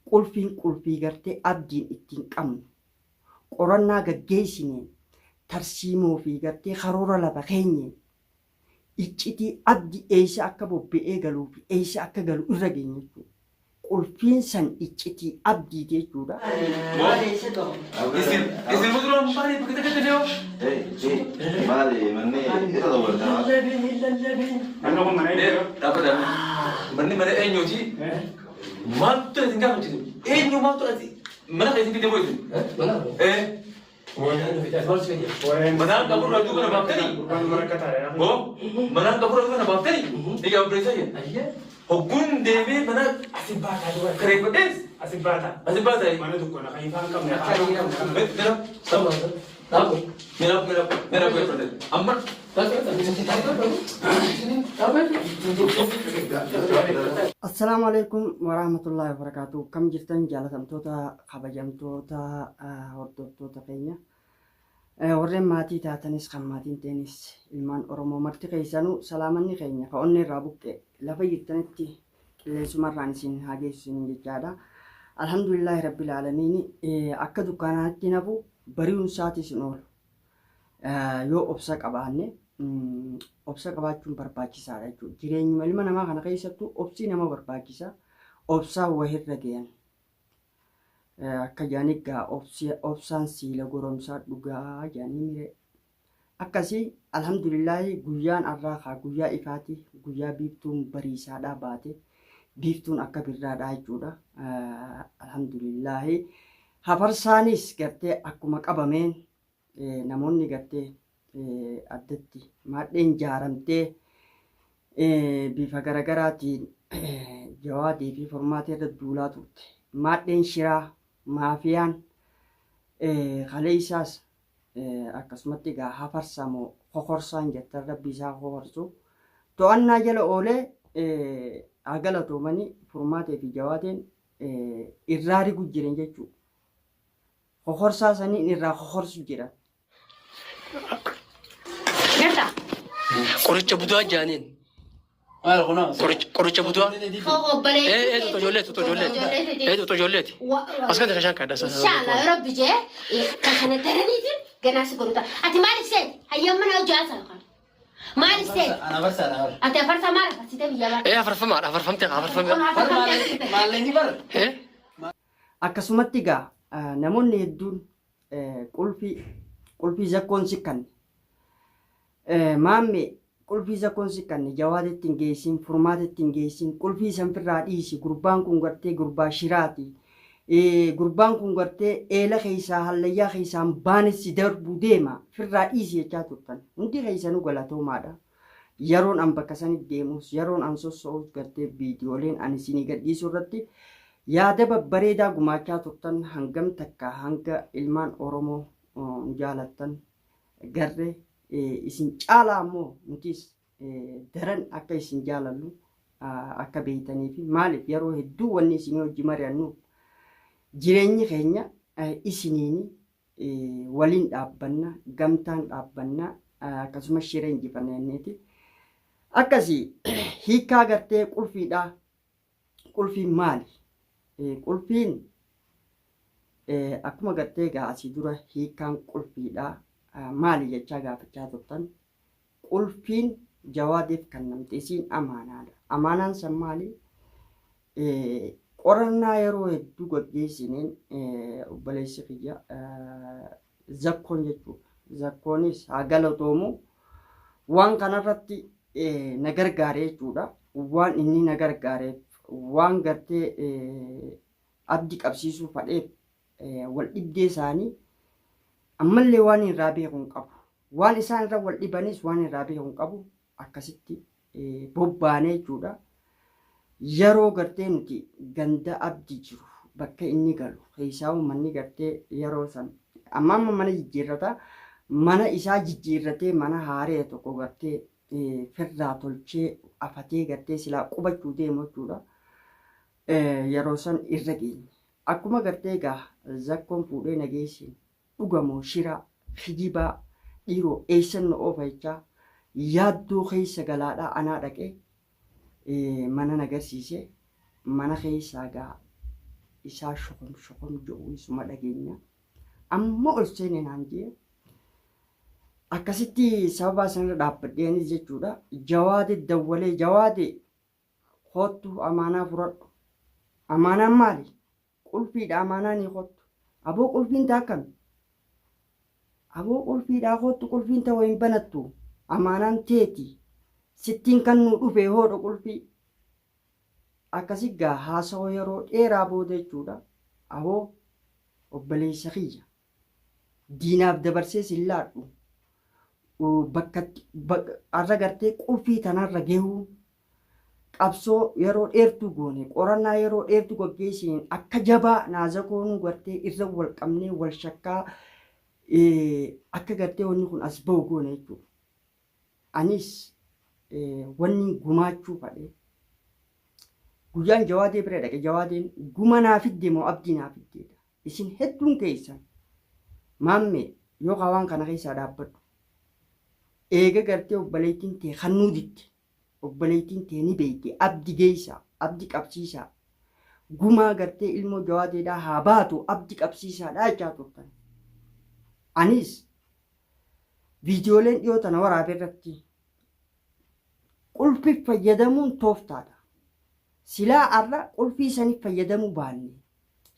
Qulfiin qulfii gartee abdiin ittiin qabnu qorannaa gaggeessineen tarsiimoo fi gartee karoora lafa keenyeen iccitii abdi eessa akka bobbe'ee galuu fi eessa akka galu irra geenye jechuudha. Qulfiin san iccitii abdiiti jechuudha. Isin isin muduraa marii bakka takka deemu. Maali manni isa dabalata. Dhaabbata. Manni mana eenyuuti? Maaltu isin gaafachiisu? Eenyu maaltu ati mana keessa fidee boo'ite? Eh. Manaan qaburraa duuba na baaftanii? Hoo? Manaan qaburraa duuba na baaftanii? Egaa obboleessa kee. Hogguun deemee mana kireeffadhees Asi baata. asi baata. Mana tokko na kan ifaan qabne. Mira, mira, mira, mira, mira, amma Assalaamu alaikum warahmatullahi wabarakatuh. Kam jirtan jaalatamtoota kabajamtoota hordoftoota keenya. Warreen maatii taatanis kan maatiin teenis ilmaan Oromoo marti keessanuu salaamanni keenya ka onnee irraa buqqe lafa jirtanitti qilleensumarraan isin haa geessu isiniin jechaadha. Alhamdulillahi rabbil aalamiin akka dukkaanaatti nafu bari'uun isaatis hin oolu. Yoo obsa qabaanne obsa qabaachuun barbaachisaadha jechuudha. Jireenyuma ilma namaa kana keessattuu obsi nama barbaachisa. Obsaan wahirra gayan. Akka jedhanii gaa obsaan siila goromsaa dhugaa jedhanii miree. Akkasii alhamdulillaahi guyyaan har'aa kaa guyyaa ifaati guyyaa biiftuun bariisaadhaa baate biiftuun akka birraadhaa jechuudha. Alhamdulillaahi hafarsaanis gartee akkuma qabameen namoonni gartee addatti maadheen jaaramtee bifa garagaraatiin Jawaadii fi Furmaatee irra duulaa turte. Maadheen shiraa maafiyaan kaleessaas akkasumatti egaa hafarsa moo kokorsaan jettan rabbi isaa kokorsu to'annaa jala oolee haa galatoomanii Furmaatee fi Jawaadeen irraa rigu jiran jechuudha. Kokorsaa saniin irraa kokorsu jiran. Gartaa. Qoricha budaa jaaniin. Qoricha budaa. Obboleettii Ee ee ijoolleeti ijoolleeti. Ee ijoolleeti. As kan tashaan kaadha. Inshallah rabbi jee ka kana daraniitiin ganaa si godhuta. Ati maaliif seeti? Hayyam mana hojii haasa yookaan. Maaliif seeti? Ana barsaadha bara. Ati afarsaa maal afarsitee biyya baate? Ee afarfamaadha afarfamte afarfamte. Maallaqni bara. Ee. Akkasumatti egaa namoonni hedduun qulfii qulfii zakkoon sikkanne maammee qulfii zakkoon sikkanne jawaadetti hin geessin furmaatetti hin geessin qulfii san firraa dhiisi gurbaan kun gartee gurbaa shiraati gurbaan kun gartee eela keessaa hallayyaa keessaan baanessi darbuu deema firraa dhiisi jechaa turtan hundi keessanuu galatoomaadha. Yeroon an bakka sanitti deemus yeroon an sosso'us gartee viidiyooleen an isinii gadhiisu irratti yaada babbareedaa gumaachaa turtan hangam takka hanga ilmaan Oromoo jaalattan garre isin caalaa ammoo nutis daran akka isin jaalallu akka beeytanii fi maaliif yeroo hedduu wanni isinii hojii mari'annuuf jireenyi keenya isiniini waliin dhaabbanna, gamtaan dhaabbanna, akkasumas shira injifanna jenneeti. Akkasi hiikkaa gartee qulfiidha. Qulfiin maali? Qulfiin akkuma gartee egaa asii dura hiikkaan qulfiidha maali jechaa gaafachaa turtan. Qulfiin Jawaadeef kennamte isiin amaanaadha. Amaanaan san maali? Qorannaa yeroo hedduu gaggeessineen obboleessi kiyya Zakkoon jechuudha. Zakkoonis haa galatoomu waan kanarratti na gargaare jechuudha. Waan inni na gargaareef waan gartee abdi qabsiisuu fadheef wal dhibdee isaanii ammallee waan irraa beeku hin qabu. Waan isaan irra wal dhibanis waan irraa beeku hin qabu. Akkasitti bobbaane jechuudha. Yeroo gartee nuti ganda abdi jiru bakka inni galu keessaa manni gartee yeroo san amma amma mana jijjiirrata mana isaa jijjiirratee mana haaree tokko gartee firraa tolchee afatee gartee silaa qubachuu deemu jechuudha. Yeroo san irra geenye. Akkuma gartee egaa zakkoon fuudhee na geesseen dhugamoo shiraa kijibaa dhiiroo eessan na oofa jechaa yaaddoo keessa galaadhaa anaa dhaqee mana na garsiise. Mana keessaa gaa isaa shokom shokom jedhu isuma dhageenya. Amma ol seene naan jee akkasitti sababaa sanarra dhaabbadhee anis jechuudha. Jawaade dawwalee jawaade koottu amaanaa fudhadhu. Amaanaan maali? Qulfiidha amaanaa ni koottu. Aboo qulfiin taa akkami? Aboo qulfiidhaa koottu qulfiin ta'uu hin banattu. Amaanaan teeti. Sittiin kan nu dhufe hoodha qulfii. Akkasi gaa haasawaa yeroo dheeraa booda jechuudha. Aboo obboleessa kiyya. Diinaaf dabarsee sin laadhu. Bakka har'a gartee qulfii tanarra gahuu qabsoo yeroo dheertuu goone qorannaa yeroo dheertuu gaggeessineen akka jabaa naazakoonuu gartee irra wal qabnee wal shakkaa akka gartee wanni kun as bahu goone jechuudha. Anis wanni gumaachuu fadhe guyyaan jawaadee bira dhaqe jawaadeen guma naa fidde moo abdii naa fiddeedha. Isin hedduun keessan maamme yookaan waan kana keessaa dhaabbadhu. Eega gartee obboleettiin tee kannuu didde obboleettiin tee ni beekte abdi geessaa abdi qabsiisaa gumaa gartee ilmoo jawaadeedhaa haa baatu abdi qabsiisaadhaa jechaa turtan. Anis viidiyooleen dhiyoo tana waraabe irratti qulfii fayyadamuun tooftaadha. Silaa har'a qulfii saniif fayyadamuu baanne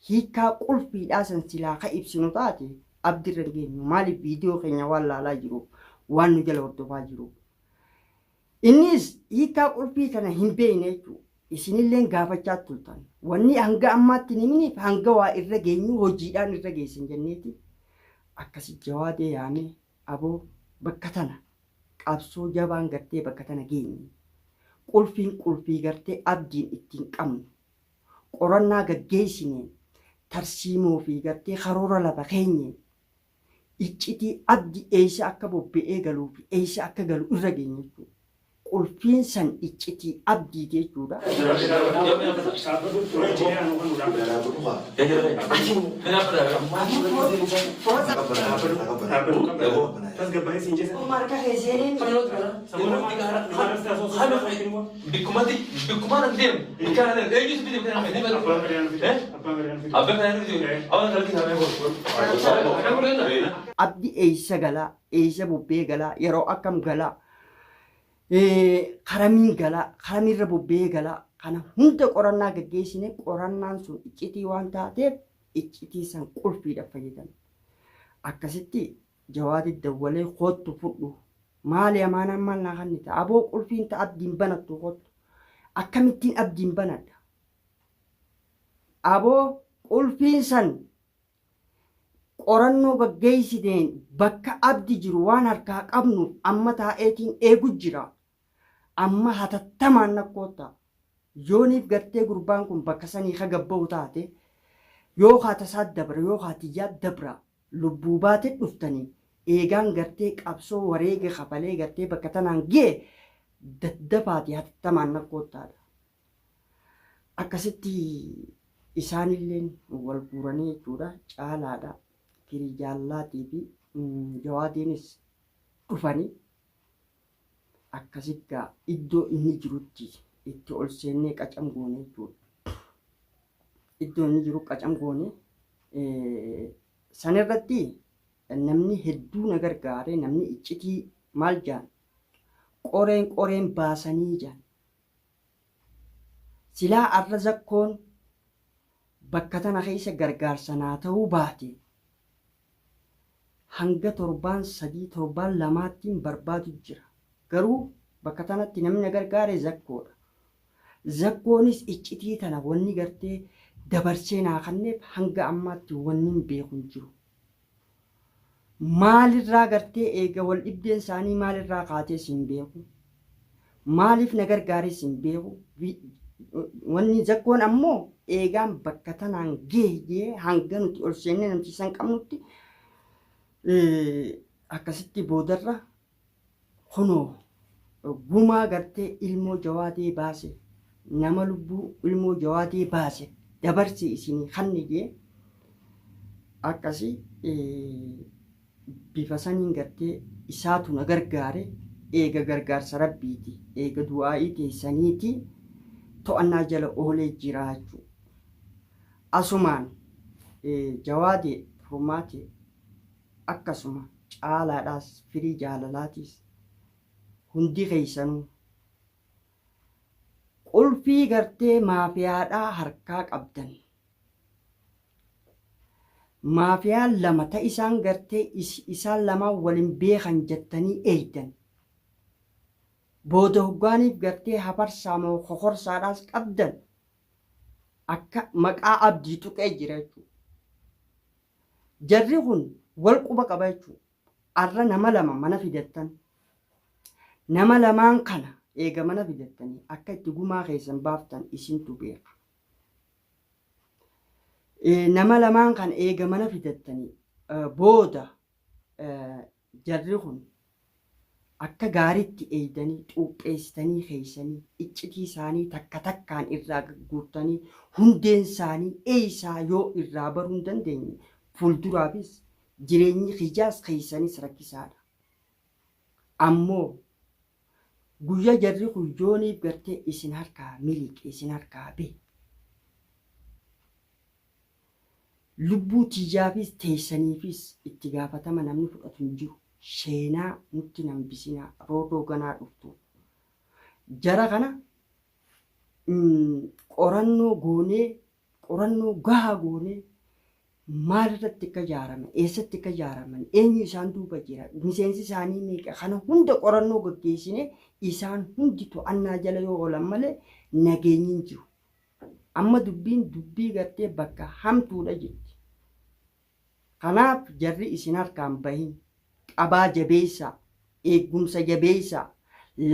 hiikkaa qulfiidhaa san silaa ka ibsinu taate abdirra hin geenyu. Maaliif viidiyoo keenya waan laalaa jiruuf waan nu jala hordofaa jiruuf. Innis hiikkaa qulfii kana hin beekne jechuudha. Isinilleen gaafachaa turtan. Wanni hanga ammaatti hin himiniif hanga waa irra geenyu hojiidhaan irra geessan jenneeti. Akkasi jawaadee yaamee aboo bakka tana qabsoo jabaan gartee bakka tana geenye. Qulfiin qulfii gartee abdiin ittiin qabnu. Qorannaa gaggeessineen tarsiimoo fi gartee karoora lafa keenyeen iccitii abdi eessa akka bobba'ee galuu fi eessa akka galu irra geenye jechuudha. Qulfiin san iccitii abdiiti jechuudha. Harka keessee Bikkumatti bikkumaan an deemu bikkaan an deemu eenyutu bite bikkaan an deemu abbaan kana nuti abbaan kana kisaa mee godhu. Abdi eessa galaa eessa bobba'ee galaa yeroo akkam galaa karamiin galaa karamiirra bobba'ee galaa kana hunda qorannaa gaggeessine qorannaan sun iccitii waan taateef iccitii san qulfiidhaaf fayyadamne. Akkasitti jawaadi dawwalee koottu fudhu maali amaanaan maal naa kennita aboo qulfiin ta abdiin banattu koottu akkamittiin abdiin banadha aboo qulfiin san qorannoo gaggeessiteen bakka abdi jiru waan harkaa qabnuuf amma taa'eetiin eegu jira. Amma hatattamaan nakkoota. Yooniif gartee gurbaan kun bakka sanii ka gabba'u taate yoo tasaa dabra yoo tiyyaa dabra lubbuu baate dhuftanii eegaan gartee qabsoo wareega kafalee gartee bakka tanaan ga'e daddafaati hatattamaan nakkootaadha. Akkasitti isaanilleen wal guuranii jechuudha caalaadha. Firii jaallaatii fi jawaadiinis dhufanii akkasitti iddoo inni jirutti itti ol seennee qacam goone jechuudha. Iddoo inni jiru qacam goone sanirratti namni hedduu na gargaare namni iccitii maal jaan qoreen qoreen baasanii jaan. Silaa arra zakkoon bakka tana keessa gargaarsa naa ta'uu baate hanga torbaan sadii torbaan lamaattiin barbaadu jira. Garuu bakka tanatti namni na gargaare zakkoodha. Zakkoonis iccitii tana wanni gartee dabarsee naa kenneef hanga ammaatti wanni hin beeku hin jiru. Maalirraa gartee eega wal dhibdeen isaanii maalirraa kaatees hin beeku. Maaliif na gargaares hin beeku. Wanni zakkoon ammoo eegaan bakka tanaan gahee hanga nuti ol seennee namtiisan qabnutti akkasitti boodarra kunoo gumaa gartee ilmoo jawaadee baase nama lubbuu ilmoo jawaadee baase dabarsii isinii kanni jee akkasii bifa saniin gartee isaatu na gargaare eega gargaarsa rabbiiti eega du'aa'ii teessaniiti to'annaa jala oolee jira jechuudha. Asumaan jawaadee furmaatee akkasuma caalaadhaas firii jaalalaatiis hundi keessanuu qulfii gartee maafiyaadhaa harkaa qabdan. Maafiyaan lama ta isaan gartee isaan lamaan walin beekan jettanii eeydan. Booda hoggaaniif gartee hafarsaa moo kokorsaadhaas qabdan akka maqaa abdii tuqee jira jechuudha. Jarri kun wal quba qaba jechuudha. Arra nama lama mana fidattan. Nama lamaan kana eega mana fidattanii akka itti gumaa keessan baaftan isintu beeka. Nama lamaan kana eega mana fidattanii booda jarri kun akka gaariitti eeydanii xuupheessitanii keessanii iccitii isaanii takka takkaan irraa guurtanii hundeen isaanii eeysaa yoo irraa baruu hin dandeenye fuulduraafis jireenyi kiyyaas keessanis rakkisaadha. Ammoo guyyaa jarri kun yooniif gartee isin harkaa miliqe isin harkaa bahe lubbuu tiyyaafis teessaniifis itti gaafatama namni fudhatu hin jiru. Sheenaa nutti hin hambisinaa roorroo ganaa dhuftu. Jara kana qorannoo goonee qorannoo gahaa goonee maalirratti akka ijaaraman eessatti akka ijaaraman eenyu isaan duuba jira miseensi isaanii meeqa kana hunda qorannoo gaggeessine isaan hundi to'annaa jala yoo oolan malee nageenyi hin jiru. Amma dubbiin dubbii gartee bakka hamtuudha jirti. Kanaaf jarri isin harkaan bahin qabaa jabeessaa eegumsa jabeessaa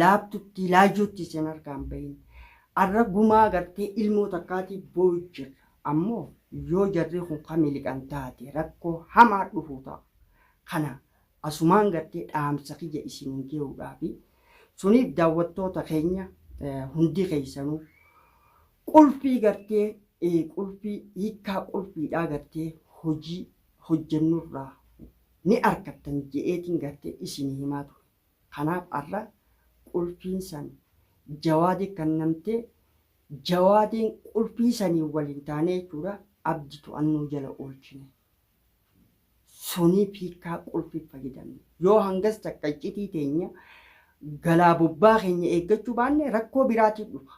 laaftutti laayyootti isin harkaan bahin. Arra gumaa gartee ilmoo takkaatiif boo'u jirra. Ammoo yoo jarri kun ka miliqan taate rakkoo hamaa dhufuu ta'a. Kana asumaan gartee dhaamsa kiyya isiniin ge'uudhaafi suniif daawwattoota keenya hundi keessanuu qulfii gartee qulfii hiikkaa qulfiidhaa gartee hojii hojjennurraa ni argattan je'eetiin gartee isinii himaa ture. Kanaaf arra qulfiin san jawaadii kennamtee jawaadiin qulfii sanii waliin taanee jechuudha abdi to'annoo jala oolchine. Suniif hiikkaa qulfii fayyadamne. Yoo hangas takka iccitii teenya galaa bobbaa keenya eeggachuu baanne rakkoo biraatiin dhufa.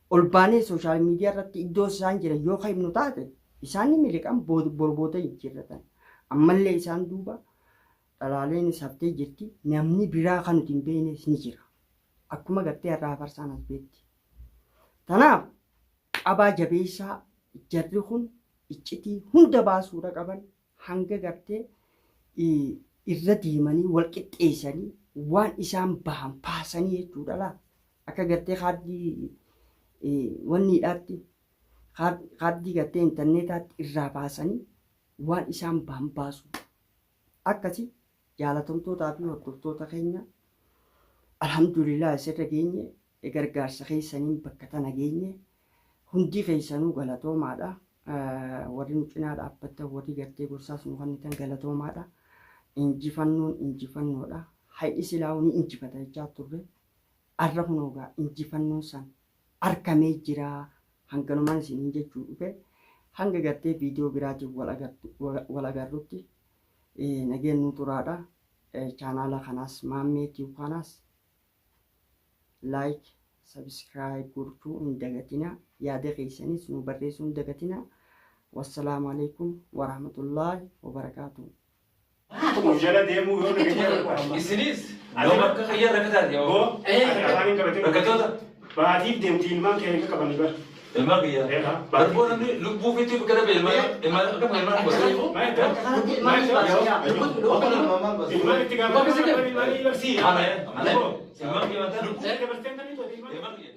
Ol baanee social media irratti iddoo isaan jiran yoo himnu taate isaan ni miliqan borboota jijjiirratan. Ammallee isaan duuba dhalaaleenis haftee jirti. Namni biraa kan nuti hin beeknes ni jira. Akkuma gartee irraa hafarsaan as beekti. Tanaaf qabaa jabeessaa jarri kun iccitii hunda baasuudha qaban hanga gartee irra deemanii wal qixxeessanii waan isaan bahan baasanii jechuudha laa. Akka gartee kaardii wanniidhaatti kaardii gartee intarneetaatti irraa baasanii waan isaan bahan baasu. Akkasi jaalatamtootaa fi hordoftoota keenya alhamdulillah asirra geenye gargaarsa keessaniin bakka tana geenye hundi keessanuu galatoomaadha. Warri nu cinaa dhaabbattan warri gartee gorsaas nu kennitan galatoomaadha. Injifannoon injifannoodha. Hay'i silaa'uu ni injifata jechaa turre. Arra kunoogaa injifannoon san argamee jira. Hanganumaan isiniin jechuu dhufe hanga gartee viidiyoo biraatiin wal agarrutti nageen nu turaadha. Chaanaala kanaas Maammee Tube kanaas like subscribe gochuu hin dagatinaa. Yaada keessanis nu barreessuu hin dagatinaa. Wassalaamu alaikum warahmatullaahi wabarakaatuh. Jala deemuu yoo nageenyaa Isinis nama akka kiyyaa rakkataati. Boo afaan hin qabatin. Rakkatoota. Baatiif deemti ilmaan kee hin qabanii bara. Ilmaan kiyyaa. Barboo namni lubbuu fiitti bakka dhabe ilmaan ilmaan akkuma ilmaan gosa. Kanatti ilmaan baasiyaa. Ilmaan itti gaafatama ilmaan barsiisa. Ilmaan kiyyaa. Lubbuu dabartee kan ilmaan. Ilmaan kiyyaa.